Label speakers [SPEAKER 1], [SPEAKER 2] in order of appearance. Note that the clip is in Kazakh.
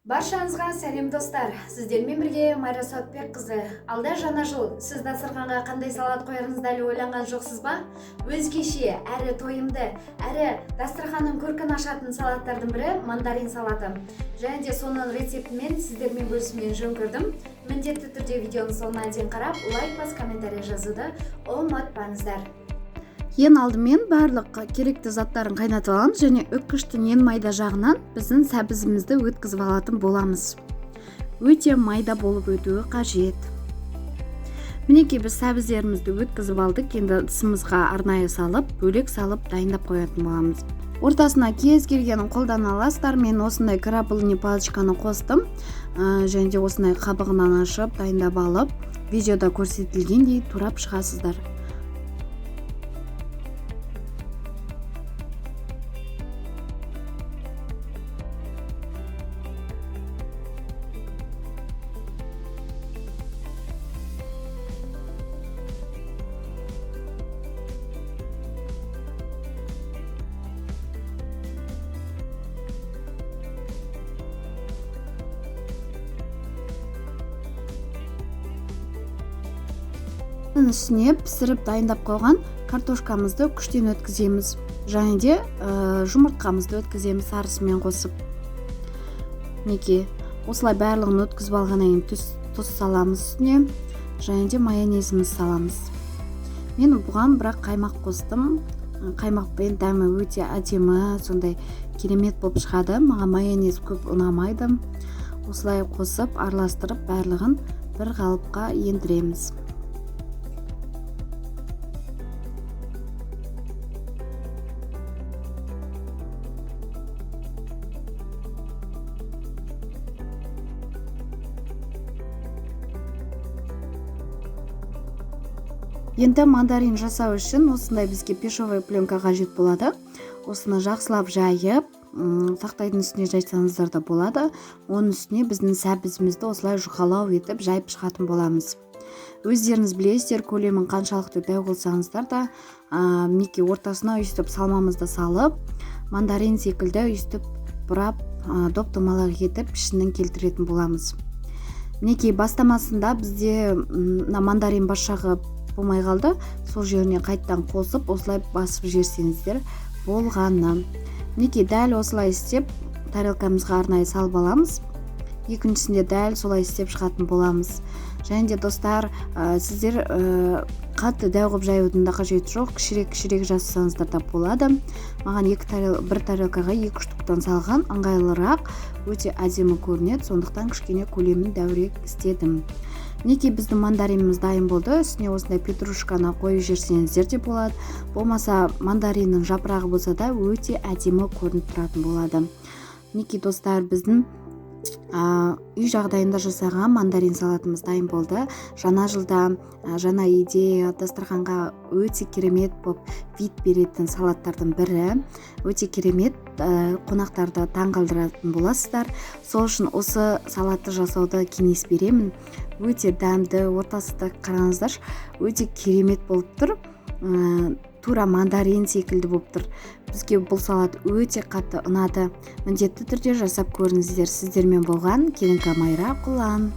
[SPEAKER 1] Баршаңызға сәлем, достар! Сіздермен бірге Майра Сауытбекқызы. Алда жаңа жыл. Сіз дастарханға қандай салат қоярыңызды әлі ойланған жоқсыз ба? Өзгеше, әрі тойымды, әрі дастарханның көркін ашатын салаттардың бірі мандарин салаты. Және де соның рецептімен сіздермен бөлісумен жөн көрдім. Міндетті түрде видеоның соңына дейін қарап, лайк бас, комментарий жазуды ұмытпаңыздар.
[SPEAKER 2] Ең алдымен барлық керекті заттарын қайнатып аламыз және үккіштің ең майда жағынан біздің сәбізімізді өткізіп алатын боламыз. Өте майда болып өтуі қажет. Мінекей, біз сәбіздерімізді өткізіп алдық. Енді ыдысымызға арнайы салып, бөлек салып дайындап қоятын боламыз. Ортасына кез келгенін қолдана аласыздар. Мен осындай крабовый палочканы қостым. Және де осындай қабығынан ашып дайындап алып, видеода көрсетілгендей турап шығасыздар. Үстіне пісіріп дайындап қойған картошкамызды күштен өткіземіз және де жұмыртқамызды өткіземіз сарысымен қосып. Мінекей, осылай барлығын өткізіп алғаннан кейін тұз саламыз үстіне және де майонезімізді саламыз. Мен бұған бірақ қаймақ қостым. Қаймақпен дәмі өте әдемі, сондай керемет болып шығады. Маған майонез көп ұнамайды. Осылай қосып, араластырып, барлығын бір қалыпқа ендіреміз. Енді мандарин жасау үшін осындай бізге пищевой пленка қажет болады. Осыны жақсылап жайып, тақтайдың үстіне жайсаңыздар да болады. Оның үстіне біздің сәбізімізді осылай жұқалау етіп жайып шығатын боламыз. Өздеріңіз білесіздер, көлемін қаншалықты дәу қылсаңыздар да, мінекей ортасына өйстіп салмамызды салып, мандарин секілді өйстіп бұрап, доп-домалақ етіп пішінін келтіретін боламыз. Мінекей, бастамасында бізде мына мандарин бас жағы болмай қалды, сол жеріне қайттан қосып осылай басып жіберсеңіздер болғаны. Мінекей, дәл осылай істеп тарелкамызға арнайы салып аламыз. Екіншісінде дәл солай істеп шығатын боламыз. Және де достар, сіздер қатты дәу қылып жаюдың да қажеті жоқ, кішірек-кішірек жасасаңыздар да болады. Маған бір тарелкаға екі штуктан салған ыңғайлырақ, өте әдемі көрінеді, сондықтан кішкене көлемін дәуірек істедім. Мінекей, біздің мандариніміз дайын болды. Үстіне осындай петрушканы қойып жіберсеңіздер де болады. Болмаса мандариннің жапырағы болса да өте әдемі көрініп тұратын болады. Мінекей, достар, біздің үй жағдайында жасаған мандарин салатымыз дайын болды. Жаңа жылда, жаңа идея, дастарханға өте керемет болып вид беретін салаттардың бірі. Өте керемет, қонақтарды таңғалдыратын боласыздар. Сол үшін осы салатты жасауды кеңес беремін. Өте дәмді, ортасы да қараңыздаршы, өте керемет болып тұр. Тура мандарин секілді болып тұр. Бізге бұл салат өте қатты ұнады. Міндетті түрде жасап көріңіздер. Сіздермен болған Келінка Майра Құлан.